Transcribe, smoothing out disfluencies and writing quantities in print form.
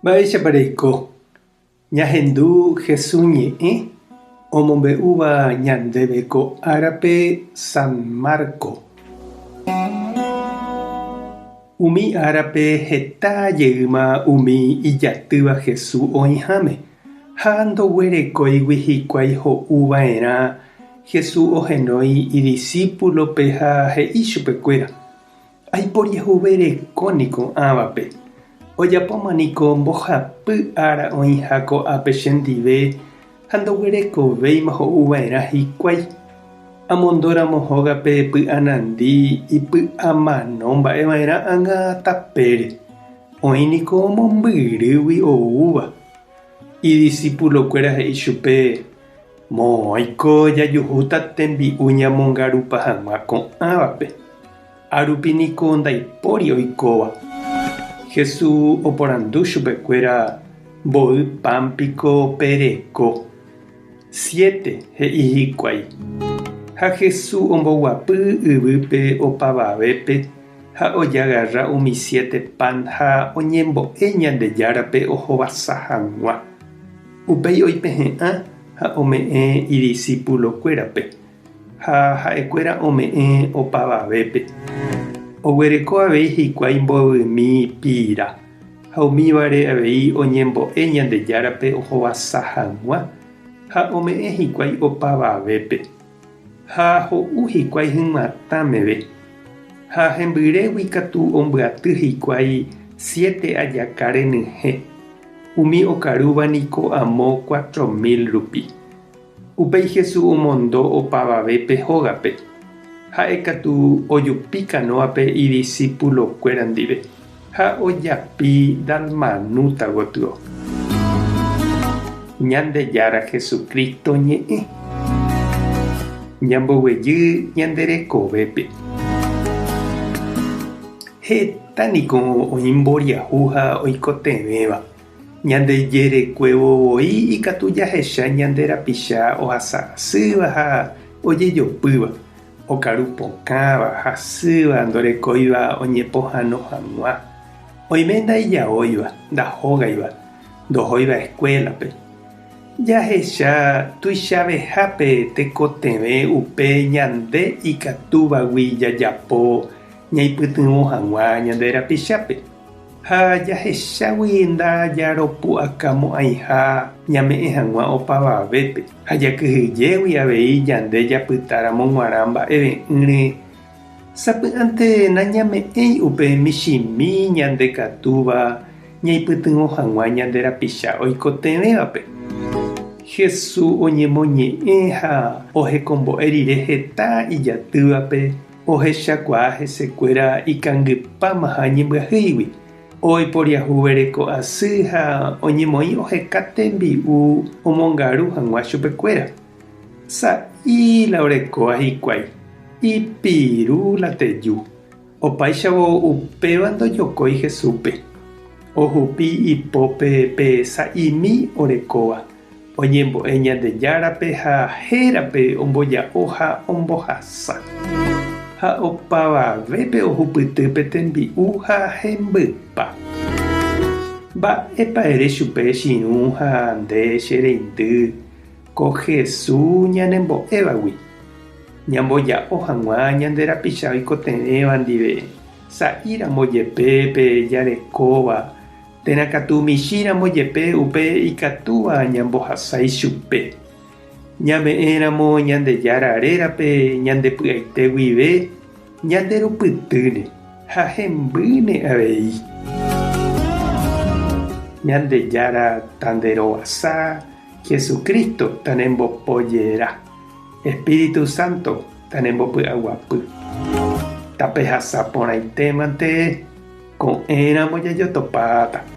Mba'éichapa reiko? Ñahendu Jesús ñe'ẽ omombe'úva ñandéve ko árape San Marco. Umi árape heta jeýma umi ijatýva Jesús oĩháme, ha ndoguerekóigui hikuái ho'u va'erã, Jesús ohenói idisípulope ha he'i chupekuéra, Aiporiahuvereko niko ãvape. Ojapóma niko mbohapy ára oĩha ko'ápe chendive ha ndoguerekovéima ho'uva'erã hikuái. Amondóramo hógape py'anandi ipy'amano mba'eva'erã ág̃a tapére. Oĩ niko mombyrýgui oúva. Idisipulokuéra he'i chupe, Moõiko jajuhúta tembi'u ñamongarupa hag̃ua ko'ãvape. Árupi niko ndaipóri oikóva. Jesús oporandu chupekuéra, Mboy pan piko pereko? Siete, he'i hikuái. Ha Jesús omboguapy yvýpe opavavépe ha ojagarra umi siete pan ha oñembo'e Ñandejárape ohovasa hag̃ua. Upéi oipehe'ã ha ome'ẽ idisipulokuérape. Ha ha'ekuéra ome'ẽ opavavépe. Oguereko avei hikuái mbovymi pira, ha umívare avei oñembo'e Ñandejárape ohovasa hag̃ua, ha ome'ẽ hikuái opavavépe. Ha ho'u hikuái hyg̃uatã meve. Ha hembyrégui katu ombyaty hikuái siete ajaka renyhẽ, umi okarúva niko amo 4000 rupi. Upéi Jesús omondo opavavépe hógape. Ha'e katu ojupi kanóape idisipulokuéra ndive ha ojapi Dalmanúta gotyo. Ñandejára Jesucristo ñe'ẽ. Ñamboguejy ñande rekovépe. Heta niko oĩ mboriahu ha oikotevẽva. Ñande jerekuévo voi ikatu jahecha ñande rapicha ohasa asýva ha ojejopýva, okaru pokãva, hasýva, ndorekóiva oñepohãno hag̃ua. Oime ndaijaóiva, ndahógaiva, ndohóiva eskuélape. Jahecha tuichavehápe tekotevẽ upe ñande ikatúvagui jajapo ñaipytyvõ hag̃ua ñande rapichápe. Ha jahechágui ndajaropu'akamo'ãiha ñame'ẽ hag̃ua opavavépe, ha jakyhyjégui avei ñande japytáramo g̃uarã mba'eve'ỹre, sapy'ánte nañame'ẽi upe michĩmi ñandekatúva ñaipytyvõ hag̃ua ñande rapicha oikotevẽvape. Jesús oñemoñe'ẽ ha ohekombo'e rire heta ijatývape, Ohechakuaa hesekuéra ikangypámaha ñembyahýigui, oiporiahuvereko asy ha oñemoĩ oheka tembi'u omongaru hag̃ua chupekuéra. Sa'i la orekóva hikuái, ipiru la teju. Opáichavo upéva ndojokói Jesúspe. Ohupi ipópe pe sa'imi orekóva. Oñembo'e Ñandejárape ha hérape omboja'o ha ombohasa. Ha opavavépe ohupyty pe tembi'u ha hembypa. Mba'épa ere chupe che irũ ha nde che reindy ko Jesús ñanembo'évagui? Ñamboja'o hag̃ua ñande rapicha oikotevẽva ndive, sa'íramo jepe pe jarekóva Térã katu michĩramo jepe upe ikatúva ñambohasa ichupe. Ñame'ẽramo Ñandejára rérape ñande py'aite guive ñanderupytýne ha hembýne avei. Ñandejára tanderovasa, Jesucristo tanembopojera, Espíritu Santo tanembopy'aguapy. Tapehasa porãitémante. Ko'ẽramo jajotopáta.